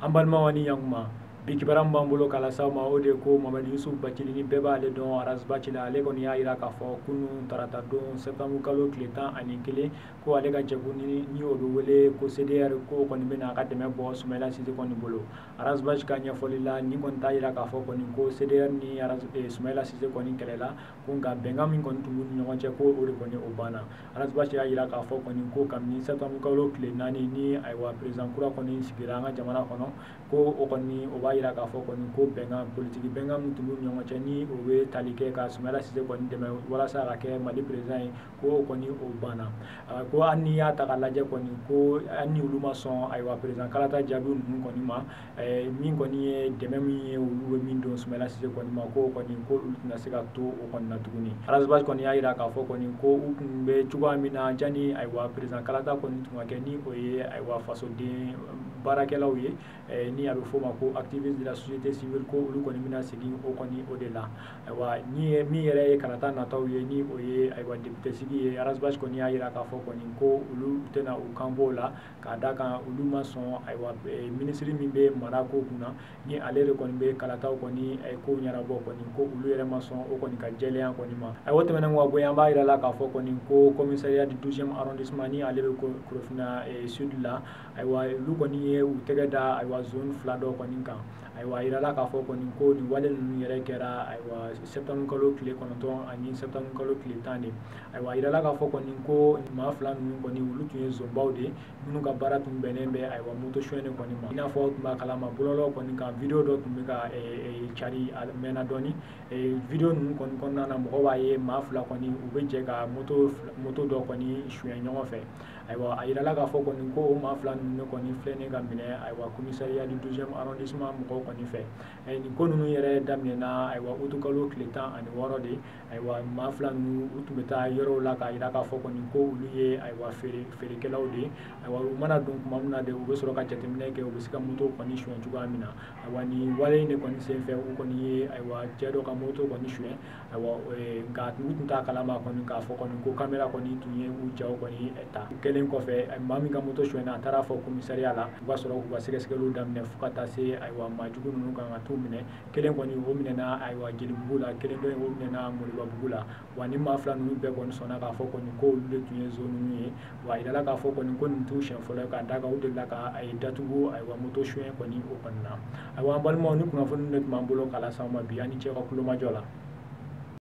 An balimaw ni yankuma, bi kibaruya min b'an bolo k'a lase aw ma, o de ye ko Mamadu Yusuf Bacili, ni bɛɛ b'ale dɔn Ras Bath la, ale kɔni y'a jira k'a fɔ kunun tarata don septembre kalo tile 11, ko ale ka jɛkulu ni o bɛ wele ko CDR, ko kɔni bɛna a ka dɛmɛ bɔ Sumayila Sise kɔni bolo. Ras Bath ka ɲɛfɔli la, nin kɔni t'a jira k'a fɔ kɔni ko CDR ni Sumayila Sise kɔni kɛlɛla ko, nka bɛnkan min kɔni tun b'u ni ɲɔgɔn cɛ, ko o de kɔni o banna. Ras Bath y'a jira k'a fɔ kɔni ko kabini septembre kalo tile 4 ni ayiwa président kura kɔni sigira an ka jamana kɔnɔ, ko o kɔni o b'a jira k'a fɔ kɔni ko bɛnkan politiki bɛnkan min tun b'u ni ɲɔgɔn cɛ, ni o bɛ tali kɛ ka Sumayila Sise kɔni dɛmɛ walasa a ka kɛ Mali président ye, ko o kɔni o banna. Ko hali n'i y'a ta k'a lajɛ kɔni, ko hali ni olu ma sɔn ayiwa président kalata jaabi ninnu kɔni ma, min kɔni ye dɛmɛ min ye olu bɛ min don Sumayila Sise kɔni ma, ko kɔni ko olu tɛna se ka to o kɔni na tuguni. Ras Bath kɔni y'a jira k'a fɔ kɔni ko u tun bɛ cogoya min na jani ayiwa président kalata kɔni tun ka kɛ, ni o ye ayiwa fasoden baarakɛlaw ye, ni a bɛ f'o ma ko activiste de la société civile, ko olu kɔni bɛna segin o kɔni o de la. Ayiwa, ni ye min yɛrɛ ye kalata nataw ye, ni o ye ayiwa député sigi ye, Ras Bath kɔni y'a jira k'a fɔ kɔni ko olu tɛna u kan bɔ o la, k'a da kan olu ma sɔn ayiwa minisiri min bɛ mara ko kunna, ni ale de kɔni bɛ kalataw kɔni ko ɲɛnabɔ kɔni, ko olu yɛrɛ ma sɔn o kɔni ka jɛlenya kɔni ma. Ayiwa, o tɛmɛnen kɔ ka bɔ yen, an b'a jira la k'a fɔ kɔni ko commissariat du 12e arrondissement, ni ale bɛ Korofina Sud la, ayiwa olu kɔni ye u tɛgɛ da ayiwa zone fila dɔ kɔni kan. Ayiwa, a yirala k'a fɔ kɔni ko nin wale ninnu yɛrɛ kɛra ayiwa septembre kalo tile 9 ani septembre kalo tile 10 de. Ayiwa, a yirala k'a fɔ kɔni ko maa fila ninnu kɔni, olu tun ye zonbaw de ye minnu ka baara tun bɛnnen bɛ ayiwa moto suɲɛni kɔni ma. I n'a fɔ aw tun b'a kalama bɔlɔlɔ kɔni kan, vidéo dɔ tun bɛ ka cari a mɛnna dɔɔni. Vidéo ninnu kɔni kɔnɔna na, mɔgɔw b'a ye maa fila kɔni u bɛ jɛ ka moto dɔ kɔni suɲɛ ɲɔgɔn fɛ. Ayiwa, a yirala k'a fɔ kɔni ko o maa fila ninnu kɔni filɛ nin ka minɛ ayiwa commissariat du 12e arrondissement mɔgɔw kɔni fɛ. Nin ko ninnu yɛrɛ daminɛna ayiwa août kalo tile 16 de. Ayiwa, maa fila ninnu u tun bɛ taa yɔrɔw la k'a jira k'a fɔ kɔni ko olu ye ayiwa feerekɛlaw de ye. Ayiwa, u mana don tuma min na de, u bɛ sɔrɔ ka jateminɛ kɛ u bɛ se ka moto kɔni suɲɛ cogoya min na. Ayiwa, nin wale in de kɔni senfɛ, u kɔni ye ayiwa cɛ dɔ ka moto kɔni suɲɛ. Ayiwa, nka u tun t'a kalama kɔni k'a fɔ kɔni ko caméra kɔni tun ye u jaw kɔni ta. O kɛlen kɔfɛ, maa min ka moto suɲɛna, a taara fɔ commissariat la, u ka sɔrɔ k'u ka sɛgɛsɛgɛliw daminɛ fo ka taa se ayiwa maa jugu ninnu kan ka t'u minɛ. Kelen kɔni o minɛna ayiwa Jelibugu la, kelen dɔ in o minɛna Moribabugu la. Wa ni maa fila ninnu bɛɛ kɔni sɔnna k'a fɔ kɔni ko olu de tun ye zon ninnu ye. Wa a yirala k'a fɔ kɔni ko nin t'u siɲɛ fɔlɔ ye, k'a da kan u delila ka a ye datugu ayiwa moto suɲɛ kɔni o kɔni na. Ayiwa, an balimaw, ni kunnafoni de tun b'an bolo k'a lase aw ma bi, an ni cɛ ka kulomajɔ la.